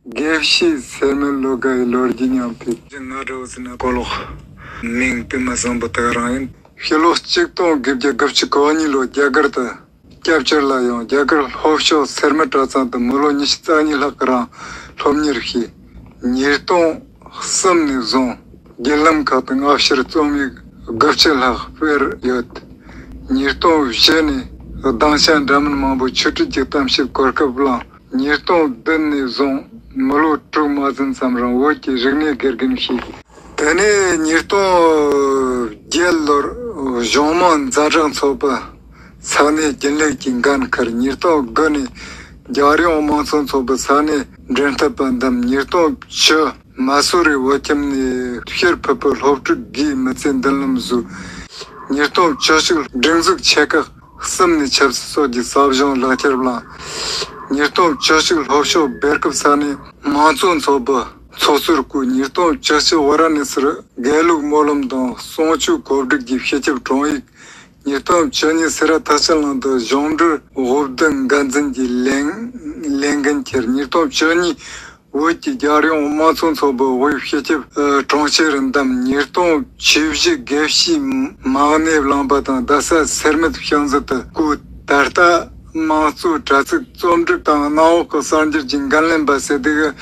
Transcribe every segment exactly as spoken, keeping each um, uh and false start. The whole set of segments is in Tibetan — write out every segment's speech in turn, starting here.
དགེ་བཤེས་སེར་མོ་བློ་དགའ་ཡི་ལོ་རྒྱུས་སྙིང་བསྡུས། ང་འདྲ་བོ་ཟེར་ན་གོ་ལོག་མིང་དུ་མ་བཟང་པོ་དག་རང་ཡིན། ཕྱི་ལོ་གཅིག་སྟོང་དགུ་བརྒྱ་དགུ་བཅུ་གོ་གཉིས་ལོ་རྒྱ་གར་དུ་སྐྱབས་བཅོལ་ལ་ཡོང་། རྒྱ་གར་ལྷོ་ཕྱོགས་སེར་མོ་གྲྭ་ཚང་དུ་མི་ལོ་ཉི་ཤུ་རྩ་གཉིས་ལྷག་གི་རིང་སློབ་གཉེར་བྱས། ཉིས་སྟོང་གསུམ་ནས་བཟུང་བརྒྱུད་ལམ་ཁག་ཏུ་སྔ་ཕྱིར་རྩོམ་ཡིག་དགུ་བཅུ་ལྷག་སྤེལ་ཡོད། ཉིས་སྟོང་བཞི་ནས་སྡིངས་ཆ་འདྲ་མིན་མང་པོའི་ཆོས་ཁྲིད་ཀྱི་གཏམ་བཤད་གོ་སྐབས་བླངས། ཉིས་སྟོང་བདུན་ནས་བཟུང་མི་ལོ་དྲུག་མ་ཟིན་ཙམ་རིང་བོད་ཀྱི་རིག་གནས་དགེ་རྒན་བྱས། དེ་ནས་ཉིས་སྟོང་བརྒྱད་ལོར་གཞུང་མང་ཛ་དྲག་ཚོགས་པའི་ས་གནས་རྒྱུན་ལས་ཀྱི་འགན་འཁུར། ཉིས་སྟོང་དགུ་ནས་རྒྱལ་ཡོངས་དམངས་གཙོ་ཚོགས་པའི་ས་གནས་མགྲིན་སྟོན་པ་འདེམས། ཉིས་སྟོང་བཅུ། མ་སུ་རི་བོད་ཁྱིམ་ནས་ཕྱིར་ཕུད་པའི་སློབ་ཕྲུག་དགེའི་མི་ཚེའི་མདུན་ལམ་བཟོས། ཉིས་སྟོང་བཅུ་གཅིག་སྒྲིག་འཛུགས་ཆེ་ཁག་གསུམ་ནས་ཆབ་སྲིད་སོགས་ཀྱི་ས་གཞུང་ལག་ཁྱེར་བླངས། ཉིས་སྟོང་བཅུ་གཅིག་ལྷོ་ཕྱོགས་སྦེལ་ཀོབ་ས་གནས་དམངས་གཙོ་ཚོགས་པའི་ཚོགས་གཙོར་བསྐོས། ཉིས་སྟོང་བཅུ་གཅིག་ཝཱ་ར་ཎ་སིར་དགེ་ལུགས་སྨོན་ལམ་དང་གསུང་ཆོས་གོ་སྒྲིག་གི་སྤྱི་ཁྱབ་དྲུང་ཡིག། ཉིས་སྟོང་བཅུ་གཉིས་སེ་ར་ཐེག་ཆེན་གླིང་དུ་གཞུང་འབྲེལ་འོས་བསྡུ་འགན་འཛིན་གྱི་ལས་ལས་འགན་འཁྱེར། ཉིས་སྟོང་བཅུ་གཉིས་བོད་ཀྱི་རྒྱལ་ཡོངས་དམངས་གཙོ་ཚོགས་པའི་དབུས་སྤྱི་ཁྱབ་ཨ་དྲུང་ཆེར་འདེམས། ཉིས་སྟོང་བཅུ་བཞི་དགེ་བཤེས་མ་གནས་བླངས་པ་དང་རྡ་ས་སེར་སྨད་ཤང་ཟུར་དུ་བསྐོས། ད་ལྟ་དམངས་གཙོ་དྲ་ཚིགས་རྩོམ་སྒྲིག་དང་གནམ་འོག་གི་གསར་འགྱུར་གྱི་འགན་ལེན་པ་ཟེར་དུས།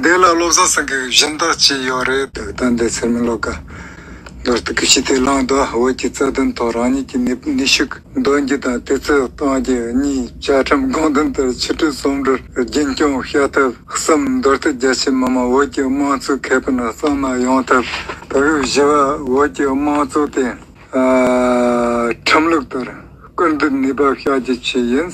འདི་ལ་བློ་བཟང་སེང་གེས་སྦྱིན་བདག་བྱས་ཡོད་རེད། ད་ལྟ་འདི་སེར་སྨད་ལོ་ཀ་མདོར་བསྡུས་ཀྱི་ཞི་བདེ་བླང་དོར། བོད་ཀྱི་རྩ་དོན་ཐོག་རང་ཉིད་ཀྱི་ནུས་ནུས་ཤུགས་འདོན་རྒྱུ་དང་དུས་ཚོད་གཏོང་རྒྱུ། གཉིས། བཅའ་ཁྲིམས་དགོངས་དོན་ལྟར་ཆོས་ཁྲིད་རྩོམ་སྒྲིག་རྒྱུན་སྐྱོང་བྱ་ཐབས། གསུམ། མདོ་སྟོད་རྒྱ་ཆེའི་མི་མང་བོད་ཀྱི་དམངས་གཙོའི་ཁེ་ཕན་གཙང་མ་ཡོང་ཐབས། དེ་གི་བཞི་བ། བོད་ཀྱི་དམངས་གཙོ་དེ་ཨ་ཁྲིམས་ལུགས་ལྟར་སྐུལ་འདེད་ནུས་པ་བྱ་རྒྱུ་བཅས་ཡིན།